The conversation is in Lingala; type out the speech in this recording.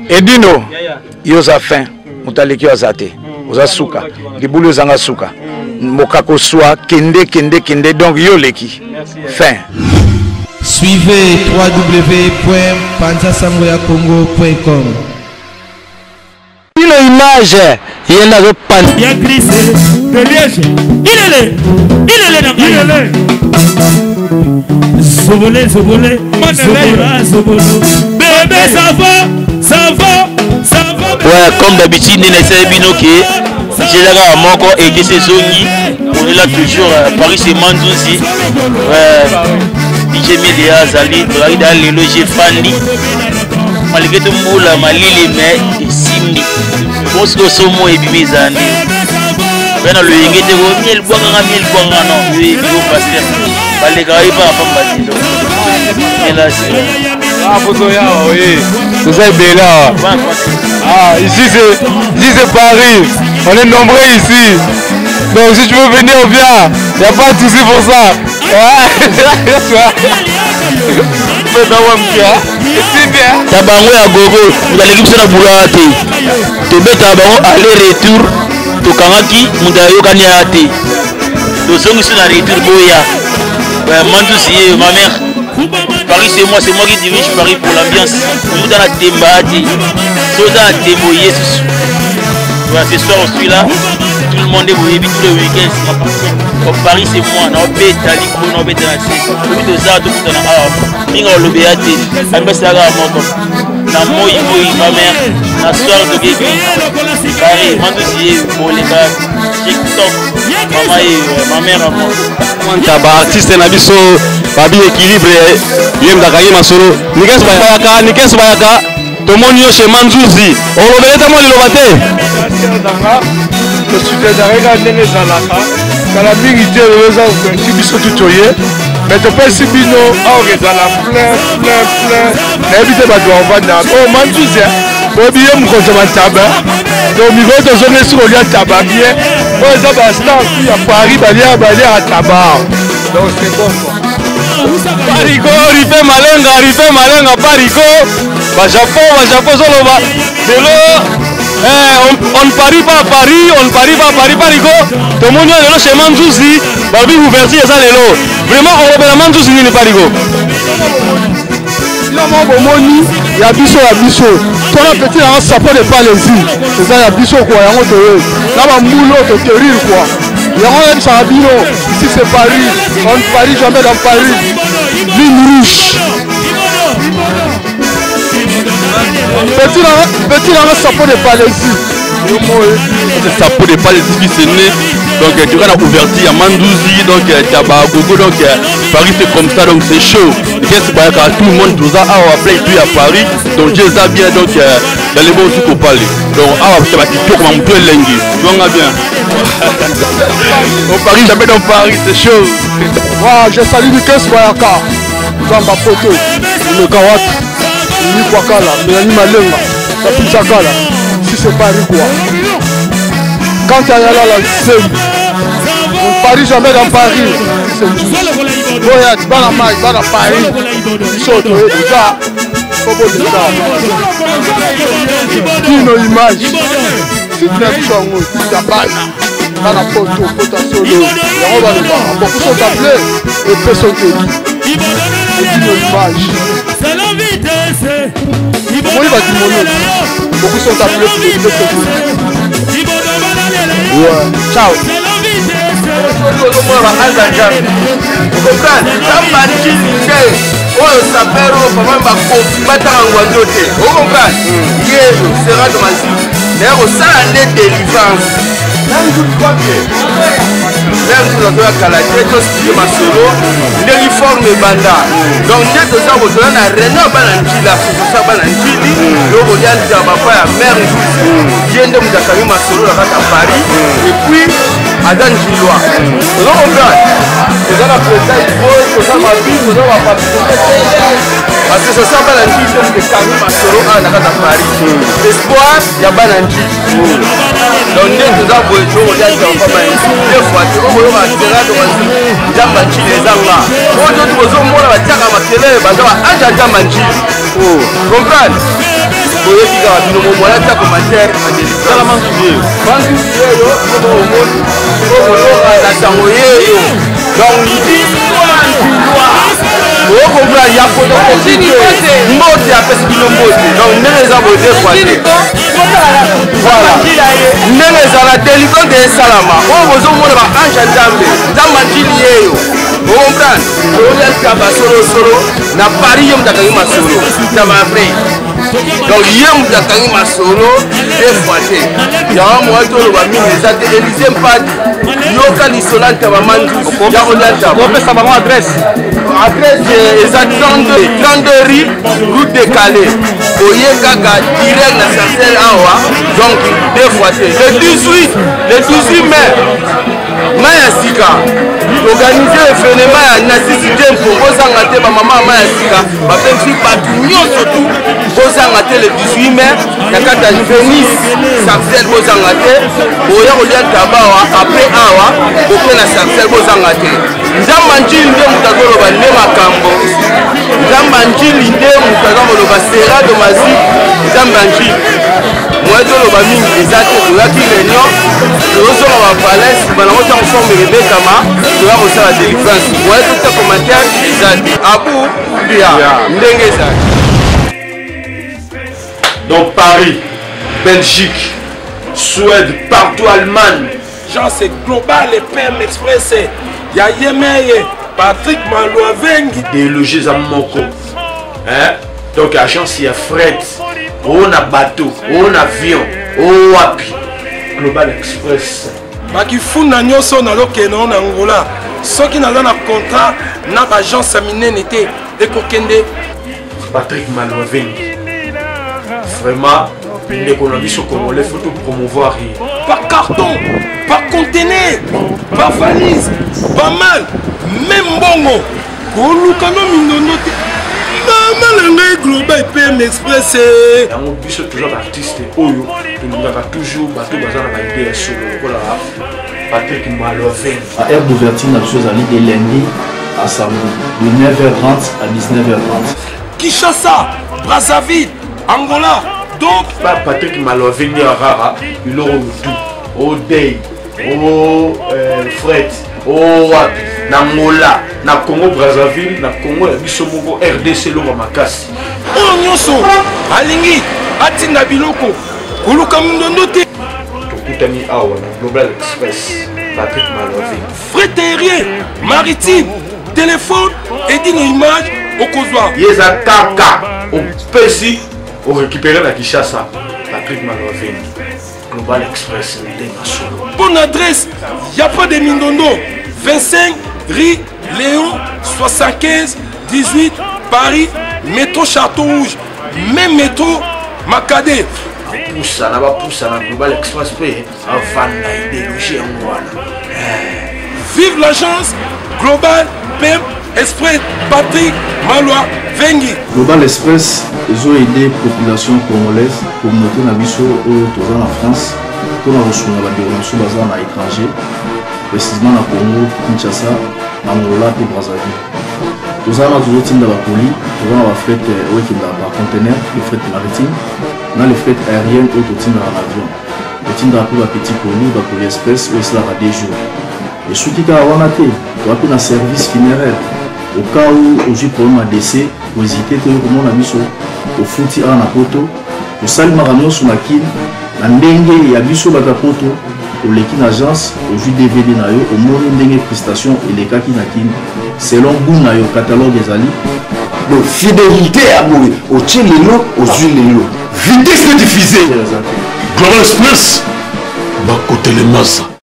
Edino, yo oza fin, moto aleki yo aza te, oza suka, libulu ezanga suka, mokako swa, kende kende kende, donc yo oleki, fin. Suivez www.panzasangoyakongo.com. Bino image ye nde azo pan. Bien glissé de Liège. Ilele, ilele na ngai. Zobole, zobole, zobola, zobolo. Bébé, ça va, ça va, ça va. Ouais, comme d'habitude, nde naesali bino ke jeza kaka moko ekesi ezongi. On est là toujours, euh, Paris c'est Manzuzi. Ouais, DJ Media azali, tozalaki da lelo j'ai fandi. Malgré tout mbula malili mais esimbi. Bon sikoyo somo ebimi ezala nde. Mpe na loyenge te ko miel bwakanga miel bwakanga non, yo yebi ko pasteur. Balekaka ye paka pamba te donc. Hélas. Ah, pozo yawa, oui. Toza ebele awa. Ah, ici c'est ici c'est Paris. On est nombreux ici. Donc si tu veux venir, viens. Y a pas de souci pour ça. Ta bango ya gogo moto aleki biso na bulawa te tobetaka bango aller retour tokangaki moto ayokani aya te tozongisi na retour boya mandusi ye ma mère Paris c'est moi, c'est moi qui dirige Paris pour l'ambiance. Moto na temba te soki oza na tembo ye susu. Voilà, ce soir je suis là, tout le monde est boyebi, tous les week-ends c'est ma partie. Donc Paris c'est moi, naobeta likolo naobeta na se, soki toza tokutana awa mingi olobeya te, amibasela kaka moko na moi moi ma mère, na soir toki église Paris mandusi ye boleka TikTok mama ye ma mère à moi. Ba artiste na biso babi équilibre ye moto akangi masolo Nikes bayaka Nikes bayaka tomoni yo chez Manzuzi olobele te mwa liloba te tosutenaka kaka ndenge ezalaka kala mingi te oyo eza ti biso tu toye mais topesi bino or ezala plein plein plein nayebi te bato bakovanda o oh, manzuzi boyebi ye mokonzi ya bantaba donc mikolo tozongesi kolia taba bien oyo eza bastar ya paris balia baliaka taba. Donc c'est bon quoi. Parico, Ripe Malenga, Ripe Malenga, Parico. Ba Japon, ba Japon zoloba. Lelo eh, on, on ne parie pas à Paris, on ne parie pas à Paris, Parico. Tomoni oyo lelo chez Manzuzi, balobi ouverture eza lelo. Vraiment olobela Manzuzi nini Parico? Bino moko bomoni ya biso ya biso tona petit nanga sapo de palezi eza ya biso kua yango toye na bambulu oyo toterire kua yango nayebisaka bino. Ici c'est Paris, on ne parie jamais dans Paris. Ligne rouge. Petit nanga, petit nanga sapo de Palaisie. C'est sapo de Palaisie qui s'est né. Donc tu vois la ouverture, il y a Mandouzi, donc il y a Bagogo, donc Paris c'est comme ça, donc c'est chaud. Qu'est-ce que tout le monde tout ça, ah, plein tout à Paris, donc Dieu ça bien, donc dans les bons trucs au palais. Donc ah, c'est ma petite comme un peu lengi. Tu vois bien. Au Paris, jamais dans Paris, c'est chaud. Wow, je salue Nikes Bayaka, Zamba Poto, le Kawat, Mimi Kwakala, Mélanie Malenga, Papi Chakala, si c'est Paris quoi. Quand il y a là, la scène, on parie jamais dans Paris, si c'est juste. Boya, tu vas la maille, va dans Paris, ils sont déjà, faut déjà. Kino image. Site na biso yango ya bana bana poto poto ya solo yango balobaka bokuso table epeso teli edino image omoni badimono bokuso table epeso teli ouais ciao. Ozomona baanza nzambe okomprendre nzambe atindi te oyo saper oyo papa bakofi batanga ngwanzo te okomprendre ye serado maziki naye kosala nde délivrance meme mosusu azoya kala te tospike masolo ndenge forme ebanda donc nde toza kotoya na réunion ya bana njili association ya bana njili lokolia nzaba pa ya mare nzuzi ye nde moto akangi masolo na kati ya paris epuis aza njilwa ozo comprendre toza na président ibo toza mabi toza bapapi association ya bana njili nde moto ekangi masolo awa na kati ya paris espoir ya bana njili donc nde toza boye tokolia nzamba deux fois te okoyoka serado nzamba njili eza nga oyo toti bozomona batiaka makelele baza ba ange ya nzamba njili comprendre. Boyebi kaka bino momola tia commentaire na Tala manzuzi yeyo. Manzuzi yeyo bino omoni okoyoka na sango yeyo. Donc ndilwa ndilwa. Okokomprendre ya photocopie te. Mbote apesi bino mbote. Donc ndenge eza boye deux fois te. Voilà. Ndenge ezala délivrance esalama. Oyo bozomona ba ange ya Nzambe. Nzambe anjili yeyo. Okomprendre? Oya taba solo solo na Paris ye moto akangi masolo. Taba vrai. Donc ye moto akangi masolo deux fois te. Yango moya toloba mingi eza te. Elise Mpadi yoka lisolo ya ntaba mandusi ya kolia ntaba. Opesa bango adresse. Adresse eza 32 32 rue route de Calais. Oye kaka direct na Sarcelles awa. Donc deux fois te. Le 18 le 18 mai mai ya sika organise evenema ya nasisi tempo bozanga te bamama ya mai ya sika bapemisi bato nyonso tu bozanga te le 18 mai na kati ya venise sarcelle bozanga te boya kolia ntaba awa apres awa boke na sarcelle bozanga te nzamba njili nde moto azoloba nde makambo nzamba njili nde moto aza koloba sera domazi nzamba njili moye toloba mingi eza te toyaki réunion tozozonga bapalais nsima nango ntango forme ebetama toya kosala délivrance moye totia commentaire eza te abu mbia ndenge ezali. Donc Paris, Belgique, Suède, partout Allemagne. Genre c'est global et PM Express. Ya Yemeye, Patrick Malouavengi. Déloger eza moko. Hein? Donc agence ya fret, o na bateau, o na avion, o wapi. Global Express. Bakifunda nyonso nazokende na Angola. Soki naza na contrat na ba agence ya minene te ekokende. Patrick Malouavengi. Vraiment ndeko na biso congolais faut to promouvoir ye. Par carton, par conteneur, par valise, pas mal, même mbongo. Koluka no mindondo te. Mama na ngai Global PM Express. Yango biso toujours ba artiste oyo tolingaka toujours bato baza na ba idée ya solo lokola Patrick Malouavengi. Ba heure d'ouverture na biso ezali de lundi à samedi de 9h30 à 19h30. Kinshasa, Brazzaville, Angola. Donc ba Patrick Malouavengi ya rara biloko mutu o day o fret o wapi na Angola na Congo Brazzaville na Congo ya biso moko RDC eloko ya makasi. Oyo nyonso alingi atinda biloko koluka mindondo te. Tokutani awa na Global Express Patrick Malouavengi. Fret aérien, maritime, téléphone edino image okozwa. Ye eza kaka opesi orécupéré na Kinshasa. Patrick Malouavengi Global Express nde masolo. Bonne adresse, y a pas de mindondo. 25 rue Léon 75 18 Paris, métro Château Rouge, même métro Makade. Bapusana bapusana Global Express mpe avanda idéologie yango wana. Vive l'agence Global PM Express Patrick Malouavengi. Global Express ezo aider population congolaise, communauté na biso oyo toza na France mpona kosunga bandeko na biso baza na étranger, précisément na Congo Kinshasa, na Angola mpe Brazzaville. Toza wana tozotinda bakoli, toza na bafret oyo ekendaka par conteneur, le fret maritime na le fret aérienne oyo totindaka na avion. Totindaka mpe bapetit colis, bacolis express oyo esalaka 2 jours. Esuki kaka wana te, toza mpe na service funéraire. Au cas où ozwi problème ya décès, kohésite te, oyo komona biso ofuti awa na poto, tosalimaka nyonso na Kin na ndenge ya biso bato ya poto. Oleki na agence, ozwi DVD na yo, omoni ndenge prestation elekaki na Kin selon goût na yo, catalogue ezali. Donc fidélité ya boye, otie lelo ozwi lelo, vitesse de diffuser. Eza te. Global Express bakotelemasa.